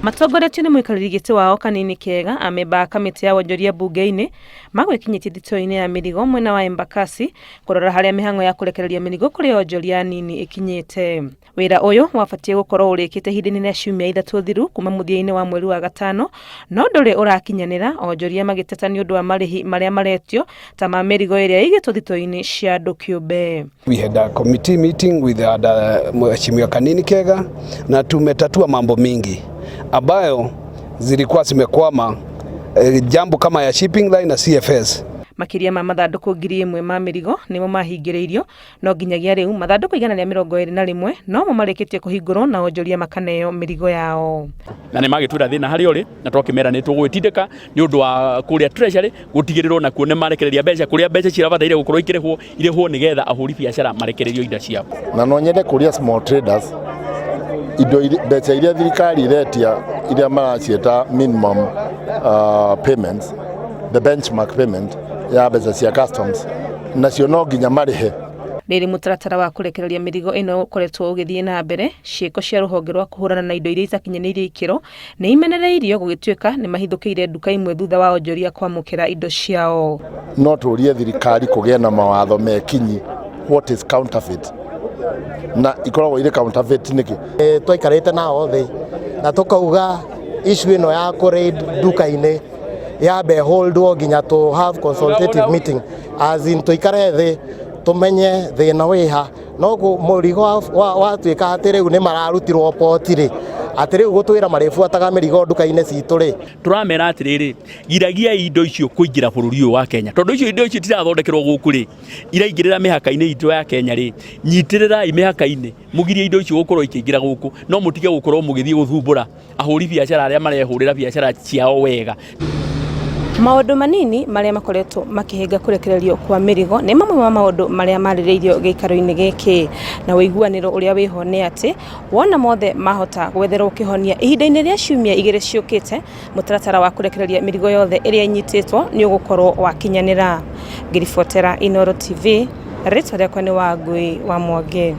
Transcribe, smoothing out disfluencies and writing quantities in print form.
Matongoretio nĩ mũikarĩri gĩtĩ wao Kanini Kega, amemba a kamĩtĩ ya wonjoria mbunge-inĩ magwĩkinyĩtie thitoo-inĩ ya mĩrigo mwena wa Embakasi kũrora harĩa mĩhang'o ya kũrekereria mĩrigo kũrĩ onjoria anini ĩkinyĩte. Wĩra ũyũ wabatiĩ gũkorwo ũrĩkĩte ihinda-inĩ rĩa ciumia ithatũ thiru kuma mũthia-inĩ wa mweri wa gatano, no ndũrĩ ũrakinyanĩra, onjoria magĩteta nĩ ũndũ wa marĩhi marĩa maretio ta ma mĩrigo ĩrĩa ĩigĩtwo thitoo-inĩ cia andũ kĩũmbe. We had a committee meeting with Mheshimiwa Kanini Kega na tumetatua mambo mingi ambayo zilikuwa zimekwama, jambo kama ya shipping line na CFS. Makĩria ma mathandũkũ 1000 ma mĩrigo nĩmo mahingĩrĩirio, no nginyagia rĩu mathandũkũ 121 nomo marĩkĩtie kũhingũrwo na onjoria makaneo mĩrigo yao. Na nĩ magĩtwĩra thĩna harĩa ũrĩ na twakĩmera nĩ tũgwĩtindĩka nĩ ũndũ wa kũrĩa treasury gũtigĩrĩrwo nakuo nĩ marekereria mbeca kũrĩa mbeca cirabataire gũkorwo ikĩrĩhwo irĩhwo nĩgetha ahũri biacara marekererio indo ciao. Na no nyende kũria small traders indo mbeca iria thirikari iretia iria maraciĩta minimum payments, the benchmark payment ya mbeca cia customs, nacio no nginya marĩhe. Rĩrĩ mũtaratara wa kũrekereria mĩrigo ĩno ũkoretwo ũgĩthiĩ na mbere, ciĩko cia rũhonge rwa kũhũrana na indo iria itakinyanĩirie ikĩro nĩ imenereirio gũgĩtuĩka nĩ mahithũkĩire nduka imwe thutha wa onjoria kwamũkĩra indo ciao. No tũrie thirikari kũgĩe na mawatho mekinyi, what is counterfeit na ikoragwo irĩ counterfeit nĩkĩ. Twaikarĩte nao thĩ na tũkauga issue ĩno ya kũ raid nduka-inĩ yambe holdwo nginya to have consultative meeting, as in tũikare thĩ tũmenye thĩna wĩha no mũrigo watuĩka atĩ rĩu nĩ mararutirwo poti rĩ, atĩ rĩu gũtwĩra marĩbuataga mĩrigo nduka-inĩ citũ rĩ. Tũramera atĩrĩrĩ, giragiai indo icio kũingĩra bũrũri ũyũ wa Kenya, tondũ icio indo icio itirathondekerwo gũkũ rĩ, iraingĩrĩra mĩhaka-inĩ itũ ya Kenya rĩ, nyitĩrĩrai mĩhaka-inĩ mũgirie indo icio gũkorwo ikĩingĩra gũkũ, no mũtige gũkorwo mũgĩthiĩ gũthumbũra ahũri biacara arĩa marehũrĩra biacara ciao wega. Maũndũ manini marĩa makoretwo makĩhĩnga kũrekererio kwa mĩrigo nĩ mamwe ma maũndũ marĩa marĩrĩirio gĩikaro-inĩ gĩkĩ, na ũiguanĩro ũrĩa wĩho nĩ atĩ wona mothe mahota gwetherwo kĩhonia ihinda-inĩ rĩa ciumia igĩrĩ ciũkĩte, mũtaratara wa kũrekereria mĩrigo yothe ĩrĩa ĩnyitĩtwo nĩ ũgũkorwo wakinyanĩra. Ngĩribotera Inooro TV, rĩtwa rĩakwa nĩ Wangui wa Mwangi.